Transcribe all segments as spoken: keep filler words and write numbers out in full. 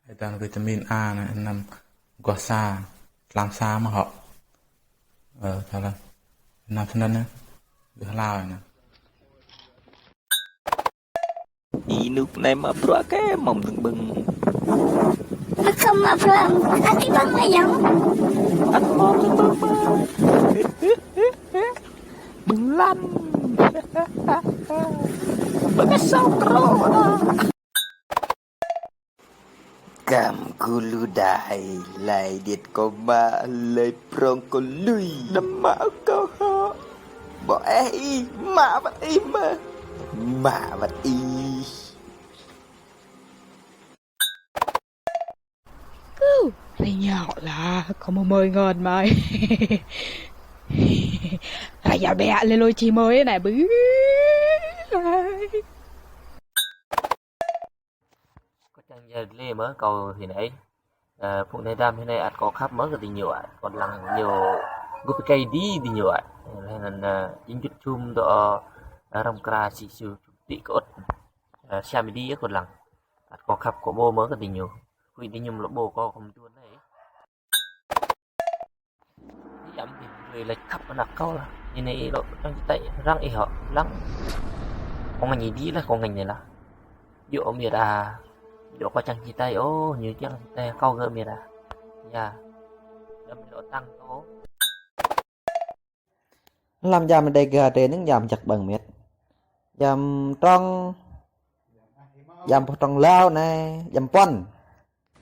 Êdan vitamin A anăn, năm guah sa, tlam sa mơh hŏ. Ơ, thâo leh. Năm snăn anăn, gơ̆ hlao anăn. Ênuk anei mă bruă kơ mâo mdơ̆ng ƀơ̆ng. Ƀơ̆ng mă bruă, ăt ti ƀơ̆ng mơh yơh. Ăt mâo mdơ̆ng ƀơ̆ng mơh. Ƀơ̆ng lăn. Ƀơ̆ng asâo krô. Kăm kơ lu đai, lei điêt kâo mă, lei prŏng kâo lui. Đăm mă kâo hŏ. Bŏ eh ih, mă wăt ih mơh. Mă wăt ih. Kơ, rei ñao lah, kâo mâo mơi ngon mai. Rei ñao bĕ lei lôi čih mơi anei ƀư. Kâo čiăng yăl dliê mơh kâo hĭn ai. Ơ, phung anei dam hĭn ai ăt kâo khăp mơh kơ diñu ai. Kâo dlăng ñu gup êkei di diñu ai. Leh anăn, ơ, jing jŭt jum dŏ, ơ, răm kra si su čŭm ti kơ ŭt. Ơ, siam di kâo dlăng. Ăt kâo khăp kâo ƀuh mơh kơ diñu. Huĭ diñu lŏ ƀuh kâo kâo mduôn ai. Ih yăm ih brei lač khăp anak kâo lah. Ñu anei ih lŏ čiăng čĭ tai răng ih hŏ, lăng. Kâo ngêñ ih dih lah, kâo ngêñ anei lah. Djŏ ôh mĭt ah. Djŏ kâo čiăng čĭ tai ôh, ñu čiăng čĭ tai kâo gơ̆ mĭt ah. Ya. Đăm lŏ tăng kâo. Hlăm jam Dega drei nơ̆ng jam jăk ƀơ̆ng mĭt. Jam trong, jam boh trong lao anei, jam puăn.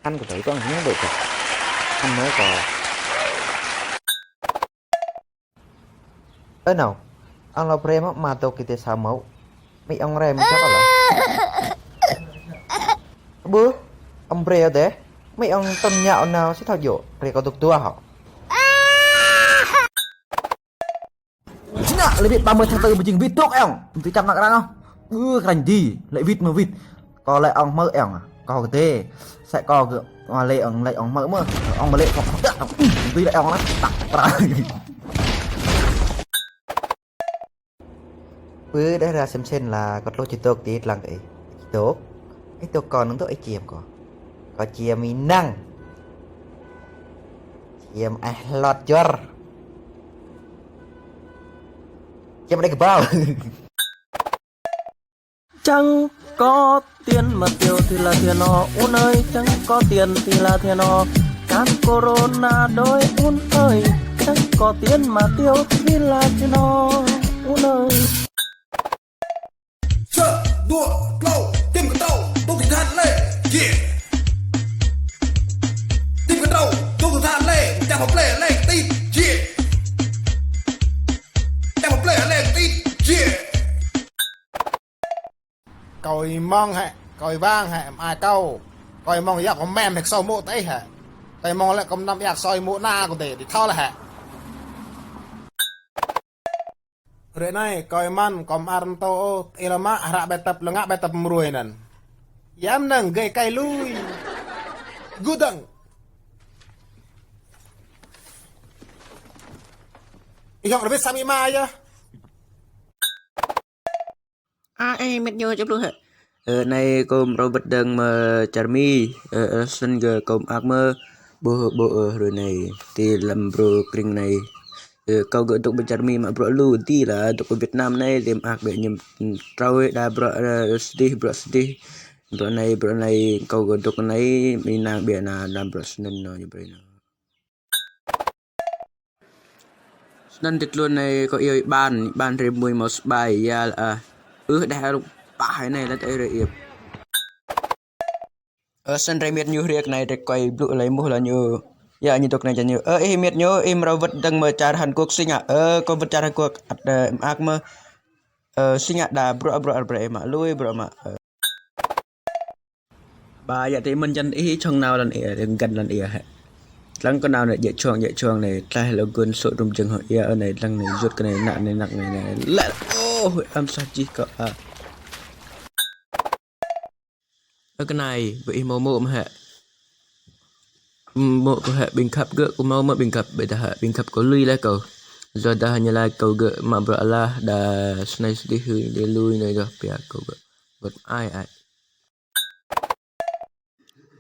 Ăn kơ tui kơ ñu đuĕ kơ. Ăn mơh kơ. Ơ nao. Ăn lŏ brei mă mă tôk kơ ti sa mâo. Mĭ ŏng rem mă čăk ala. Ƀuh. Ăm brei deh. Mĭ ŏng tăm ñă nao si thâo djŏ. Brei kâo dôk dua hŏ. Snăn lĕ wĭt ba mươi tháng tư mjing wĭt dôk ŏng. Ti čăm nak răng ôh. Ư, kranh di, lĕ wĭt mơh wĭt. Kâo lĕ ŏng hmư̆ ŏng. Kâo kơdê. Sĕ kâo gơ̆, lĕ ŏng, lĕ ŏng hmư̆ mơh. Ŏng mă lĕ kâo kâo đăk ŏng. Ti lĕ ŏng lah. Tak prang. Pơ đeh ra sem sen lah kâo tlô čih dôk ti dlăng kơ ih. Čih dôk. Ih dôk kâo nơ̆ng dôk ih čiêm kâo. Kâo čiêm ih năng. Čiêm ai hlot jor. Čiêm đei kbao. Čang ko tian ma tiêu ti la tian o un ơi, čang ko tian ti la tian o. Kan corona đôi un ơi, čang ko tian ma tiêu ti la tian o un ơi. Sa, dua, tlâo, tim ktrâo, tŭk ti than leh, jie. Tim ktrâo, tŭk ti than leh, čang hŏ plei leh, tit, jie. Čang hŏ plei leh, tit, jie. Kâo êmông hĕ, kâo êwang hĕ, mơai kâo. Kâo êmông yap kâo mem hĕ ksâo mô̆ tơ ih hĕ. Kâo êmông lĕ kâo mnăm yap ksâo mô̆ na kâo dê, ti thâo leh hĕ. Hruê anei, kâo êmăn, kâo mơar mtô ôh, ih lŏ mă, hră bài tập, lŏ ngă bài tập mruê anăn. Yăm năng, gei kai lui. Gudang. Ih hŏng rvit sami ma yơh. A, ê, mĭt ñu čăp lu hĕ. Ơ, anei kâo mrâo wăt dơ̆ng mơ̆ čar Mi. Ơ, ơ, snăn kơ kâo mơak mơ̆ ƀuh ƀô̆, ơ, hruê anei ti lăm brô krĭng anei. Ơ, kâo gơ̆ dôk ƀơ čar Mi mă bruă lu ti lah dôk ƀơ Việt Nam anei ti mơak ƀĕ ñu trâo đa bruă, ơ, sdih, bruă sdih. Bruă anei, bruă anei kâo gơ̆ dôk anei, mi nang ƀĕ na lăm bruă snăn nô ñu brei nô. Snăn ti tluôn anei kâo iêu ih ƀan, ih ƀan drei mmuñ mâo sbai, ya lah. Ưh, đeh arŭ pah anei leh ih rei iêu. Ơ, snăn drei miêt ñu hriê anei drei kuai blŭ lei muh lah ñu. Ya, ñu dôk anei čăn ñu. Ơ, ih miêt ñu, ih mrâo wăt dơ̆ng mơ̆ čar Hàn Quốc si ngă. Ơ, kâo wăt čar Hàn Quốc, ăt, ơ, mơak mơh. Ơ, si ngă đa bruă, bruă, bruă mă lui, bruă mă, ơ. Ba ya ti mơ̆n čăn ih čhŏng nao lăn ih, găn lăn ih hĕ. Dlăng kơ nao anei jĕ čhuang, jĕ čhuang anei, tlaih lŏ gun sô̆ dŭm jơ̆ng hŏ ia anei, dlăng anei, yut kơ anei, nă anei, năk anei, anei. Lĕ, ôh, ăm sah jih kơ, a. Ơ kơ anei, ƀơ ih mâo mô̆ mơ̆ hĕ. Mô̆ kâo hĕ ƀĭng khăp gơ̆, kâo mâo mơ̆ ƀĭng khăp, ƀiădah hĕ ƀĭng khăp kâo lui leh kâo. Yua dah ñu lač kâo gơ̆ mă bruă alah, đa snei sdih hưn, đa lui anei yơh pia kâo gơ̆. Wăt ai ai.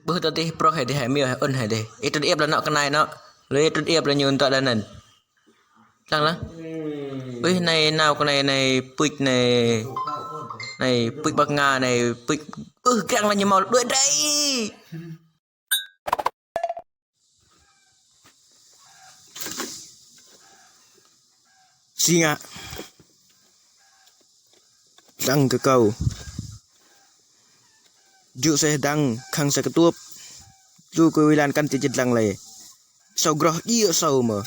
Ƀuh tơ dih prŏk hĕ dih hĕ miêu hĕ ŭn hĕ dih. Ih trŭt iêp leh nŏ knai nŏ. Leh ih trŭt iêp leh ñu mtă leh anăn. Lăng lăng. Ih anei nao knai anei puč anei. Anei puč ƀăk nga anei puč. Ih kiăng leh ñu mâo đuĕ drei. Si ngă. Dăng kơ kâo. Jŭ seh dăng, khăng seh ktuôp. Lu kơ êlan kăn ti jĭt dlăng lei. Sâo groh djiê sâo mơh.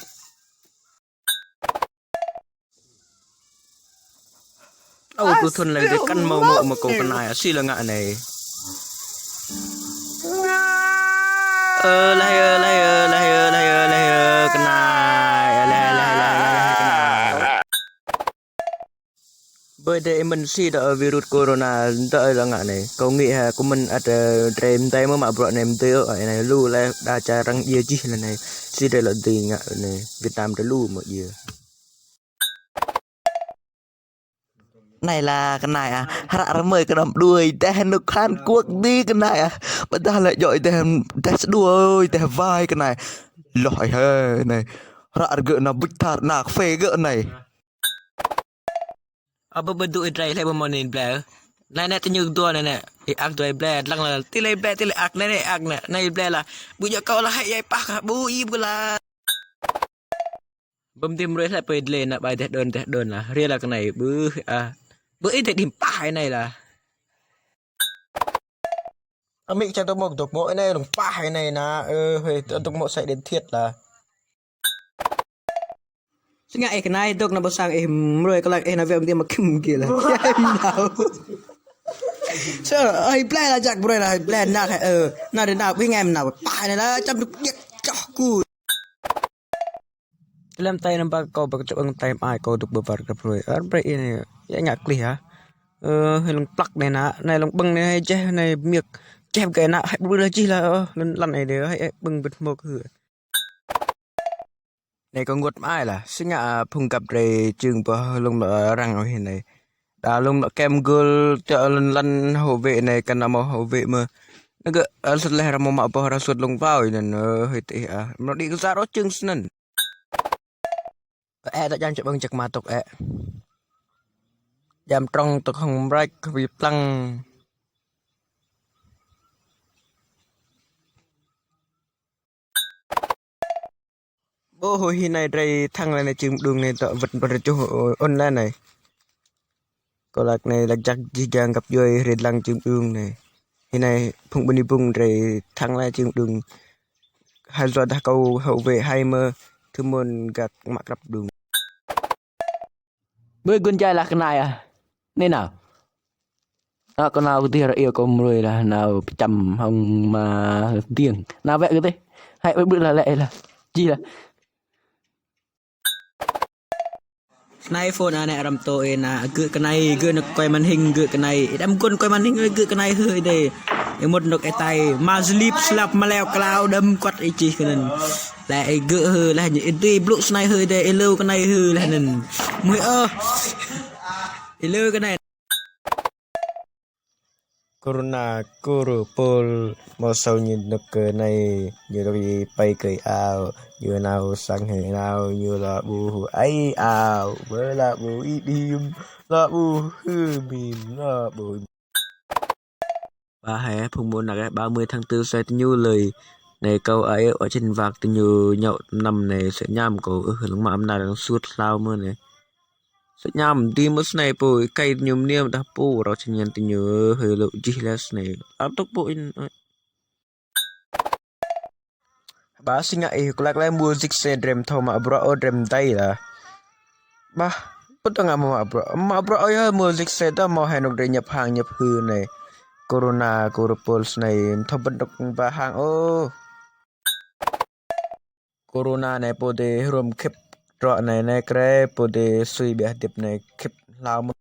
Ơ, pluh thŭn lei dê kăn mâo mô̆ mơh kâo knai, si leh ngă anei. Ơ, leh ơ, leh ơ, leh ơ, leh ơ, leh ơ, knai, leh, leh, leh, leh, leh, knai. Ƀơi dê ih mĭn si dŏ virus corona dŏ leh ngă anei. Kâo ngĭ ha, kâo mĭn ăt, ơ, drei mdei mơh mă bruă anei mdei ôh, anei lu leh đa čar arăng djiê jih leh anei. Si drei lŏ dưi ngă anei, Việt Nam drei lu mơh djiê. Anei lah knai ah, hră rơmơi kơ năm đuôi, êdeh nuk Hàn Quốc dih knai ah. Ƀiădah lĕ djŏ êdeh, êdeh sđuôi, êdeh wai knai. Loh ai hơ anei. Hră rơgơ̆ nao bĭt thar, nao kphê gơ̆ anei. Ơ, ƀơ ƀơ dŭ ih drei leh ƀơ mâo anei blei. Anei anei ti ñu dua anei anei. Ih ak dua ih blei, dlăng leh ti lei blei, ti lei ak, anei anei ak anei, anei blei lah. Ƀu djŏ kâo lah hĕ yai pah kah, ƀu ih ƀu lah. Bơm tim ruih leh pơi dlei nă ƀai deh đôn deh đôn lah. Hriê lah knei ƀuh ah. Ƀuh ih deh đĭm pah anei lah. Amĭ čang dôk mâo dôk mâo anei lông pah anei nă. Ơ, hơi dôk mâo sai điện thiêt lah. Si ngă ih knei dôk nă ƀơ sang ih mruê kơ lăng ih nă wĕ mdê mă khĭm gĭ lah. Ih blei lah jak mruê lah, ih blei nă hĕ, ơ, nă dê nă ƀing em nă pah anei lah, čăm dôk điêt čoh ku. Ti lăm tai nă ba kâo ba kčŭ ăng tai mă ai kâo dôk ƀơ war grăp hruê. Ơ, brei ih anei, ya ngă klih hă. Ơ, hơi lông plăk anei nă, anei lông ƀơ̆ng anei hơi jeh anei miêk. Jeh gơ̆ nă, hơi ƀuh lah jih lah, ơ, lăn lăn anei dê, hơi, hơi ƀơ̆ng bĭt mâo kơ hư. Anei kâo ênguôt mơai lah, si ngă, ơ, phung găp drei čưng boh lông lŏ răng ôh anei. Đa lông lŏ kem gôl, tơ lăn lăn hŏ wĕ anei, kăn nao mâo hŏ wĕ mơh. Nơ gơ̆, ơ, sĭt leh ră mâo mă boh ră suôt lông wao anăn, ơ, hơi tih ah. Mrâo đĭ kơ sa rô čưng snăn. Ơ, ĕ, tơ jang čơ ƀơ̆ng jăk ma tŭk, ĕ. Jam trong tŭk hŏng mrač kơ bi plăng. Ƀuh hŏng hĭn anei drei thăng leh anei čưng mđung anei dŏ wăt ƀar čuh ôn leh anei. Kâo lač anei lač jăk jih jang găp djuê hriê dlăng čưng mđung anei. Hĭn anei phung ƀuôn êbŭng drei thăng leh čưng mđung. Hai yua dah kâo hŏ wĕ hai mơh thâo mơ̆n găk mă krăp mđung. Ƀơi gun jai lah knei ah. Anei nao. Nao kơ nao kơ dih ră iêu kâo mruê lah nao pčăm hŏng ma diêng. Nao wĕ kơ dih. Hai ƀuh ƀuh lah lĕ lah. Jih lah. Knei phone anei aram tô ê nă gơ̆ knei gơ̆ nă koi màn hình gơ̆ knei. Ih đăm gun koi màn hình gơ̆ knei hư ih dê. Ih mŭt nôk êtai. Ma slip slap ma leo klao đăm kuăt ih čih kơ anăn. Leh ih gơ̆ hư leh ñu ih dui blŭ snei hư ih dê. Ih lơ knei hư leh anăn. Mui ơ. Ih lơ knei. Corona, kôrô pôl, mâo sâo ñu nôk kơ anei, ñu dôk ih pei kơ ih ao, ñu nao sang hĕ nao, ñu lŏ ƀuh ai ao, ƀơ lŏ ƀuh ih đĭm, lŏ ƀuh hưn mĭn, lŏ ƀuh. Ba hĕ, phung mơ̆ng anăk ĕ, ba mươi tháng tư sĕ ti ñu lei. Anei kâo ai ơ, ơ čĭn wak ti ñu ñŏ mnăm anei, sĕ ñam kâo, ơ, lăng mă mnă lăng suôt hlao mơh anei. Sĕ ñam, dih mơh snei pô, êkei ti ñu mniê mdah pô, rao čĭn ñan ti ñu, ơ, hơi lŏ jih leh snei. Ăt tŭk pô in, ơ. Ba si ngă ih, kơ lăk leh music sĕ drei mthâo mă bruă ôh drei mdei lah. Bah, pŭt ngă mâo mă bruă. Mă bruă ôh yơh music sĕ dah mâo hĕ nôk drei ñăp hang ñăp hưn anei. Corona, kôrô pôl snei, mthâo bĭt nôk ba hang ôh. Corona anei pô dê hruôm khĭp trŏ anei, anei krei pô dê sui ƀiă hdĭp anei khĭp hlao mơh.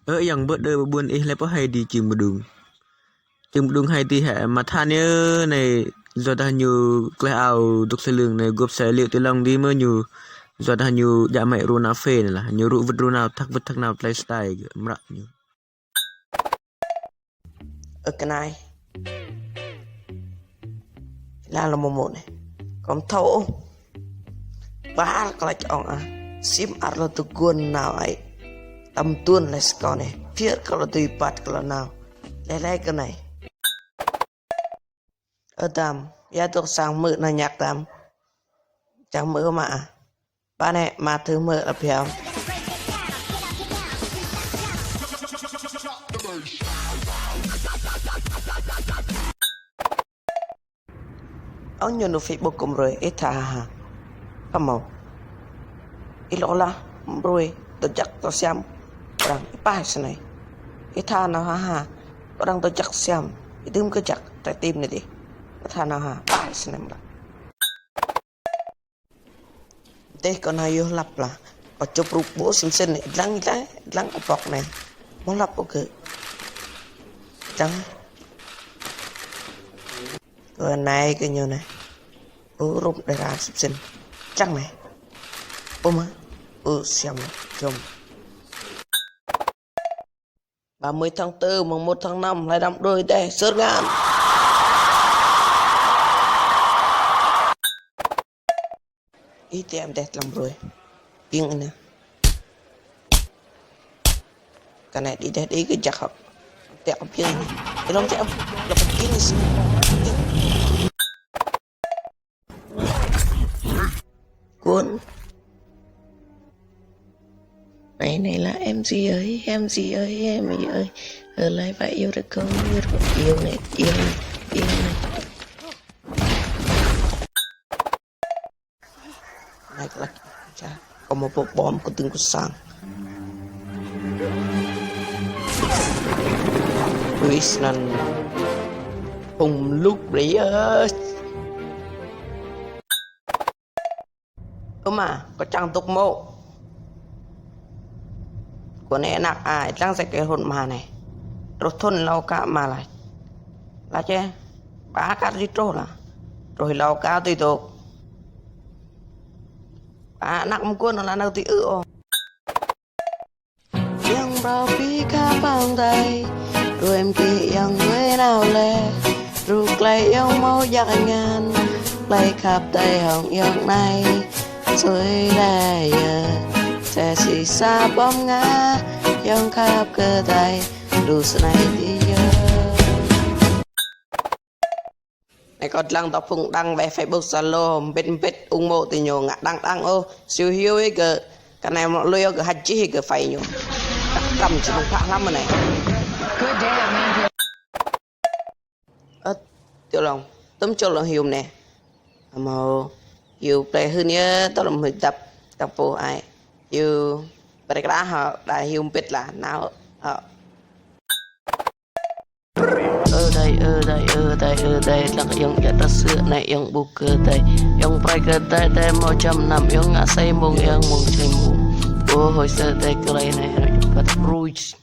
Ơ, yang bơ đơ ƀuôn ih leh pô hai dih čưng mđung. Čưng mđung hai dih hĕ, mă than yơh anei, yua dah ñu kleh ao dôk sa lưng anei, guôp sa liu ti lŏng dih mơh ñu, yua dah ñu djă mă rô nao phê anei lah, ñu rŭ wĭt rô nao, thăk wĭt thăk nao tlei stai gơ̆, mră ñu. Ơ knai. Leh lŏ mâo mơ̆ anei. Kâo amâo thâo ôh. Ba ar klei čiăng ôh. Sim ar lŏ tŭ guôn nao ai. Tăm tuôn leh skô anei. Phiơr kâo lŏ tui pat kâo lŏ nao. Leh leh kơ anei. Ơ Dam, ya dôk sang mơ̆ na nhạc Dam. Čiăng mơ̆ mă ah. Ba anei mă thử mơ̆ lăp hiam. Ơ ñu nao Facebook kơ mrui, ih tha ha ha. Kâo mâo. Ih lŏ lah mrui, dôk jăk dôk siam. Arăng ih pah snei. Ih tha nao ha ha. Arăng dôk jăk siam. Ih dưm kơ jăk, trái tim anei dih. Ih tha nao ha, pah snei mlah. Dih kâo nao yơh lăp lah. Kâo čŭp rup ƀuh sim sin anei. Dlăng, dlăng, dlăng kâo pŏk anei. Mâo lăp ôh kơ. Dlăng. Kơ anei kơ ñu anei. Ơ, rup đe ra sim sin. Dlăng anei. Ơ mă. Ơ, siam anei. Jom. Ba mươi tháng tư, mùng một tháng năm, hlei đăm đuôi deh, sơr ngăn. Ih tiam deh tlam ruih. Piêng anei. Kơ anei đĭ deh đĭ kơ jăk hŏk. Tiak piêng anei. Ih lŏ tiak, lŏ piêng anei sĭt. Cuốn. Này, này là em gì ơi, em gì ơi, em gì ơi. Ở lại phải yêu được không, yêu được không, yêu này, yêu này, yêu này. Này, là, chà, có một bộ bom có từng có sang. Ui, snăn. Hùng lục đấy ơi. Ơ mă, kâo čiăng dôk mô̆. Kâo anei anak ai, dlăng sa kơ hŭn mă anei. Truh thŭn êlâo ka mă lač. Lač ơ, ba ka ti truh lah. Truh êlâo ka ti dôk. Ba anak mguôn lah nao ti ư ôh. Yang brâo bi khăp hŏng dei, ruê mkĭ yang ruê nao leh, ruh klei yang mâo jăk ngăn, klei khăp dei hŏng yang anei, sui leh yơh, msĕ si sa bom ngă, yang khăp kơ dei, lu snei ti yơh. Anei kâo dlăng dŏ phung đăng weh Facebook Zalo, mbĭt mbĭt ung mô̆ ti ñu ngă đăng đăng ôh, siu hiu ih kơ, kơ anei mă lui ôh kơ hač jih kơ fai ñu. Kăp kăm či mơ̆ng phă hlăm anei. Ơ, tiểu long, tŭm čôl long hiu mnei. Amâo hiu plei hưn yơh, tơ lăm hưn dăp, dăp pô ai. Hiu, brei kra hŏ, đa hiu mbĭt lah, nao, hŏ. Ơ dei, ơ dei, ơ dei, ơ dei, dlăng yang ya ta sơ anei yang ƀuh kơ dei. Yang prai kơ dei, dei mâo čăm năm, yang ngă sei mông, yang mông čei mông. Ơ hôi sơ dei klei anei, kat ruč.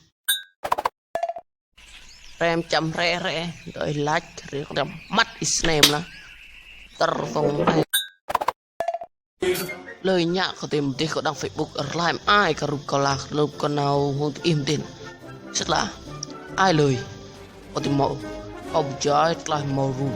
Rem čăm re re, doi lač, re rem mat isnem lah. Tơr phông ai. Lơi ñă kơ tim dih kơ đăng Facebook rlaim ai kơ rup kơ lah rup kơ nao hung ti im din. Sĭt lah. Ai lơi. Kơ tim mâo. Kơ jai tlaih mâo rup.